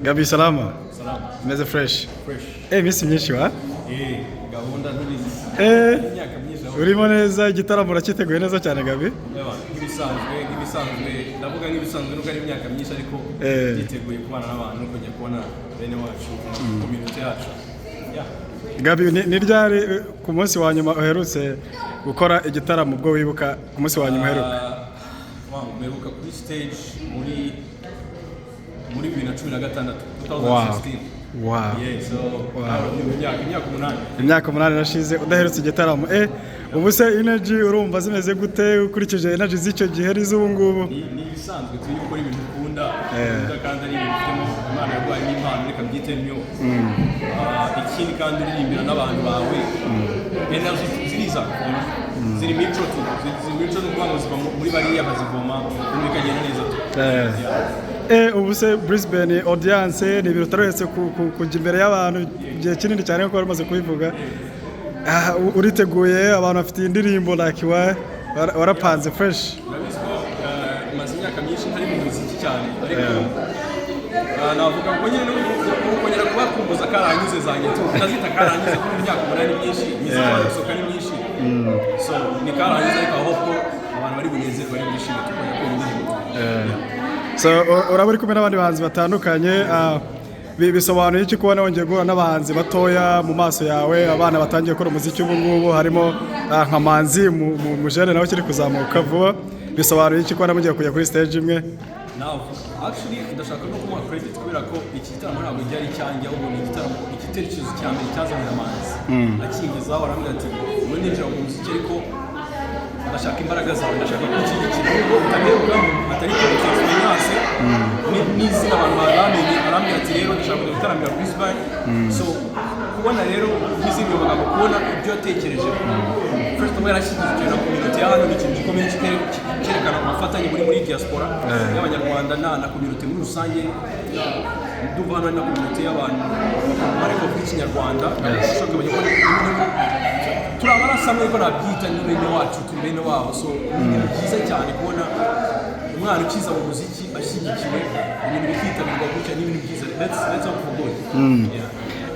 Gabi, salama? Salama. Meze fresh? Fresh. Iminsi myinshi wa? Gahunda ntubizi. Imyaka myinshi aho. Urimo neza, igitaramo uracyiteguye neza cyane, Gabi? Ewa, nk'ibisanzwe, ndavuga nk'ibisanzwe nubwo ari imyaka myinshi, ariko niteguye kubana n'abantu no kujya kubona bene wacu, community yacu. Yeah. Gabi, ni ryari ku munsi wa nyuma uherutse gukora igitaramo, ubwo wibuka ku munsi wa nyuma uheruka? Ah, wow, mperuka kuri stage muri 2016, 2016. Yeah, so imyaka 8. Imyaka 8 irashize udaherutse igitaramo. Ubu se energy urumva zimeze gute, ukurikije energy z'icyo gihe n'iz'ubu ngubu? Ni ibisanzwe, turi gukora ibintu ukunda kandi ari ibintu ufitemo Imana yaguhaye n'impano, reka mbyite ntyo. Ah, ikindi kandi uririmbira n'abantu bawe, energy ziriza, ziri mico tu, ziri mico, ni ukuvuga ngo ziva muri bariya bazivoma, ibintu bikagenda neza tu. Eh. Ubu se Brisbane audience ni ibintu utaruhetse kujya imbere y'abantu igihe kinini cyane, nkuko wari umaze kubivuga. Ah, uriteguye, abantu bafite indirimbo like warapanze fresh? Urabizi ko maze imyaka myinshi ntari mu muziki cyane, ariko navuga ngo nyine kongera kubakumbuza karanyuze zanjye tu, ndazita karanyuze kuko imyaka 8 myinshi, imiziki gusohoka ni myinshi, so ni karanyuze, ariko aho ko abantu bari bunezerwe, bari bwishime, tukongera kumva indirimbo. So uraba uri kumwe n'abandi bahanzi batandukanye. Bisobanuye iki kubona wongeye guhura n'abahanzi batoya mu maso yawe, abana batangiye gukora umuziki ubu ngubu, harimo nka Manzi mujene nawe ukiri kuzamuka vuba? Bisobanuye iki kubona mugiye kujya kuri stage imwe? Navuga actually ndashaka no kumuha credit kubera ko iki gitaramo ntabwo cyari icyanjye, ahubwo ni igitaramo, igitekerezo cya mbere cyazanye na Manzi, akingezaho arambwira ati: "Ubu ninjira mu muziki, ariko ndashaka imbaraga zawe, ndashaka kunshyigikira nubwo utabiherukamo, atari ko experience n'izina abantu bamenye." Arambwira ati: "Rero ndashaka kujya gutaramira Brisbane." So kubona rero n'izindi magambo, kubona ibyo yatekereje, first of all yarashyigikiwe na community ya hano, ni ikintu gikomeye cyerekana ubufatanye muri diaspora y'Abanyarwanda na community muri rusange. Ndumva hano hari na community y'abantu ariko bavuga Ikinyarwanda, ushaka kumenya ko turi amaraso amwe, ariko nabyita ni bene wacu, turi bene wabo. So ni ibintu byiza cyane kubona umwana ukiza mu muziki ashyigikiwe, ibintu bikitabirwa gutya, ni ibintu byiza. Let's hope for good.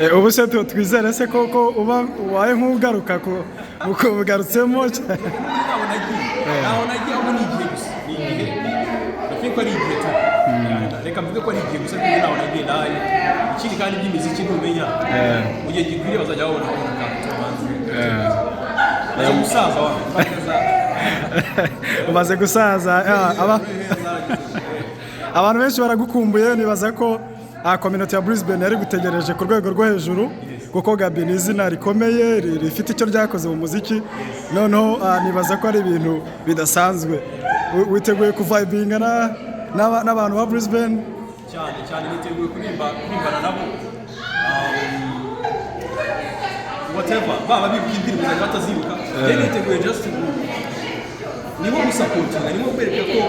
Yeah. Ubu se twizere se ko uba ubaye nk'ugaruka ku ugarutsemo? Ntaho nagiye, ahubwo ni igihe gusa, ni igihe. I think ko ari igihe tu. Yeah, reka mvuge ko ari igihe gusa, kuko ntaho nagiye, ndahari. Ikindi kandi iby'imiziki ntumenya, mu gihe gikwiriye bazajya babona akantu tubanze. Maze gusaza wa imbaraga Umaze gusaza. Abantu benshi baragukumbuye. Nibaza ko community ya Brisbane yari gutegereje ku rwego rwo hejuru, kuko Gabi ni izina rikomeye rifite icyo ryakoze mu muziki. Noneho nibaza ko ari ibintu bidasanzwe. Witeguye kuvibinga n'abantu ba Brisbane? Cyane cyane, niteguye kurimbana nabo. Whatever, baba bibuka indirimbo zanjye, batazibuka, njye niteguye just to nimo gusupportinga, nimo kwereka ko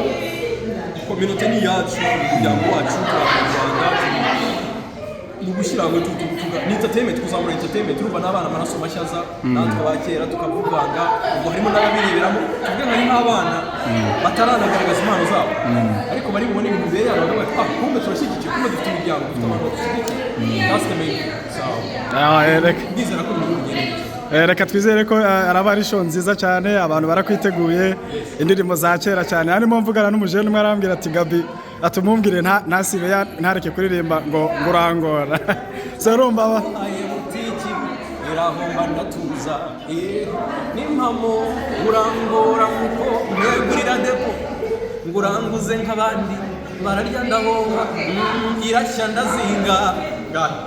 community ni iyacu, umuryango wacu, turi Abanyarwanda, ni ugushyira hamwe, ni entertainment, kuzamura entertainment. Urumva n'abana amaraso mashya aza, natwe aba kera tukavuganga, ubwo harimo n'ababireberamo, tuvuge nka hari nk'abana bataranagaragaza impano zabo, ariko bari bubone ibintu bibereye abantu, bakavuga bati: "Ah, kumbe turashyigikiye, kumbe dufite imiryango, dufite abantu badushyigikiye." That's the main thing. So Reka ndizera ko ibintu bigenda neza. Reka twizere ko araba ari show nziza cyane. Abantu barakwiteguye, indirimbo za kera cyane. Harimo mvugana n'umujene umwe, arambwira ati: "Gabi," ati: "umumbwire ntasibe ntareke kuririmba ngo urangora." So urumva Aye, butiki irahomba, ndatuza, n'impamo urangora nkuko mwegurira depo, ngo uranguze nk'abandi bararya, ndahomba, irashya ndazinga.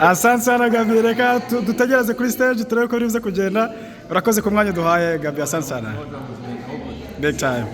Asante sana Gabi, reka dutegereze kuri stage turebe ko biri buze kugenda. Urakoze ku mwanya duhaye, Gabi, asante sana, big time.